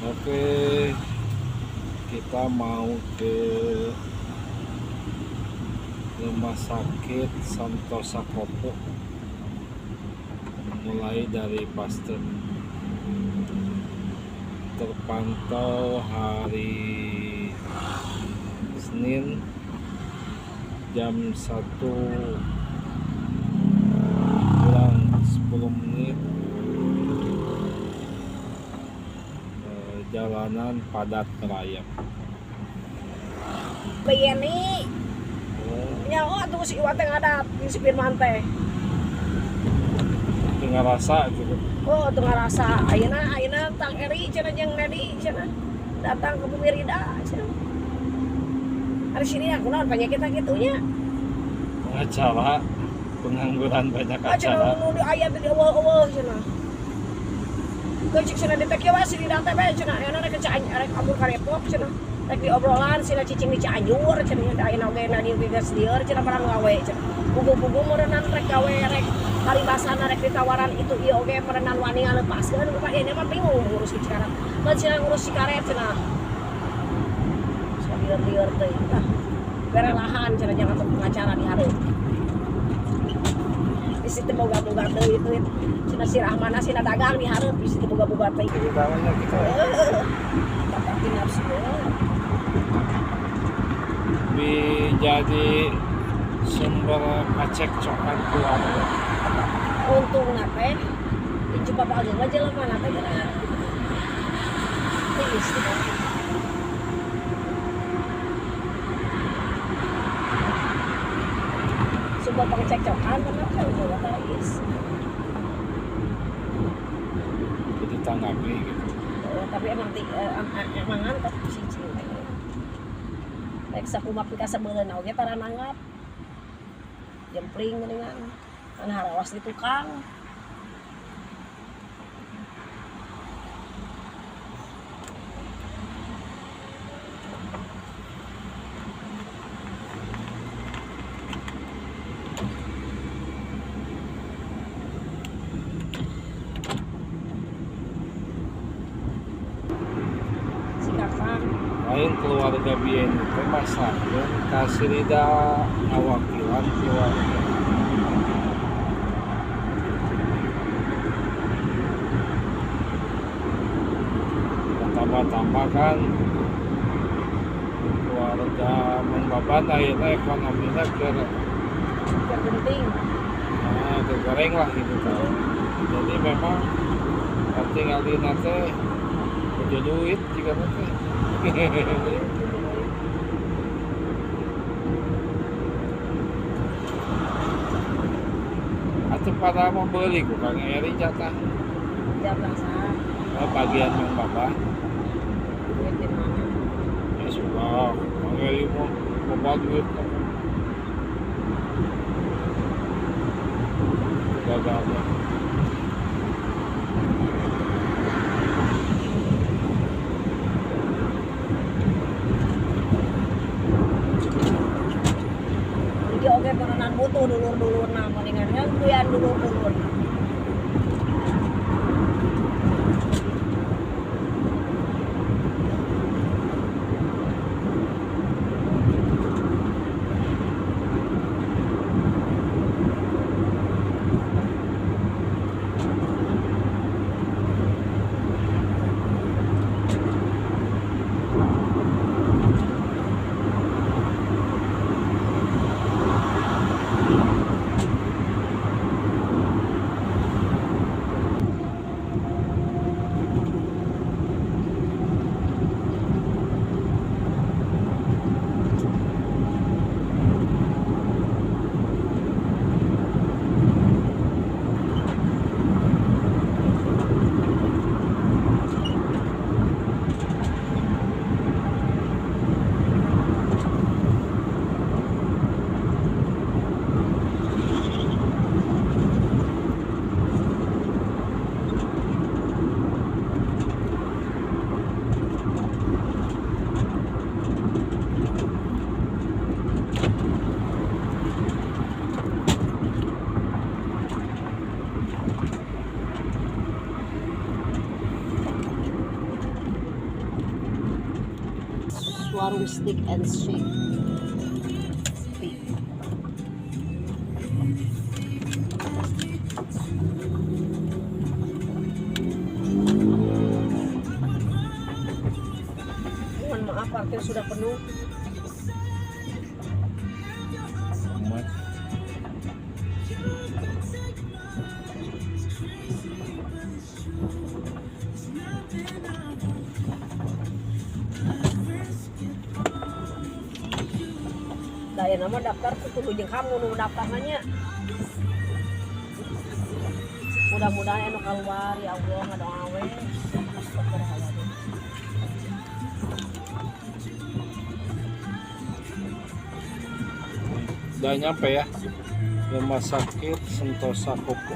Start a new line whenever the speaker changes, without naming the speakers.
Oke, kita mau ke Rumah Sakit Santosa Kopo, mulai dari Pasteur. Terpantau hari Senin jam 1:10, jalanan padat merayap.
Begini. Ya, oh tuh si Iwan teh ngadap si Firman teh.
Teu ngarasa gitu.
Oh, teu ngarasa. Ayeuna ayeuna Tang Eri cenah jeung Nedi cenah datang ke Bumi Rida cenah. Ari sini aku naon penyakit kitu nya.
Pengacara, pengangguran banyak
acara. Cenah nu aya teh eueuh-eueuh cenah. Geus cik cenah detek we si Rida teh bae cenah. Ayeuna rek rek kabur ka Depok cenah. Rek diobrolan sina cicing di Cianjur cenah ayeuna oge na dieu geus lieur cenah barang gawe cenah. Pugu-pugu meureunnan rek gawe rek paribasana rek ditawaran itu ieu oge meureunnan wani ngalepaskeun ku ieu mah bingung ngurus Cikaret. Mun cenah ngurus Cikaret cenah. Sok lieur-lieur teh tah. Bere lahan cenah jangan teu pengacara di hareup. Di situ boga-boga deui itu cenah si Rahmana sina dagang di hareup di situ boga-boga teh.
Ceritanya gitu.
Tapi nafsu
jadi sumber pacekcokan keluarga.
Untung teh incu Bapak Ageng mah jelema teh geuna. Tiis teh. Sumber pangcekcokan bener kan boga tiis.
Jadi tanggapi gitu.
Oh, tapi emang emang ngantuk si cing teh. Rek sakumaha pika sabeuleun oge tara nanggap. Jempling geuningan. Kan harawas di tukang. Si kakang
lain keluarga bien itu masakeun ka si Rida ngawakilan keluarga. Tambah-tambah kan keluarga Mang Baban akhirnya ekonominya keur
genting.
Nah, goreng lah gitu kan. Jadi memang tinggalin teh butuh duit jika teh. Atau pada mau beli ku Kang Eri jatah.
Jatah sah.
Oh, bagian Mang Baban.
Duit di mana?
Ya sudah, Kang Eri mau bawa duit. Gagal.
Jadi oke perenan butuh dulur-dulurna mendingan ngangguyan dulur-dulurna. Warung Steak and Shake. Steak. Mohon maaf, parkir sudah penuh.
Umat.
Daya nama daftar tuh kudu jeung kamu nu daftar nanya. Mudah-mudahan anu keluar ya Allah, ngadoa we. Astagfirullahaladzim.
Udah nyampe ya. Rumah Sakit Sentosa Kopo.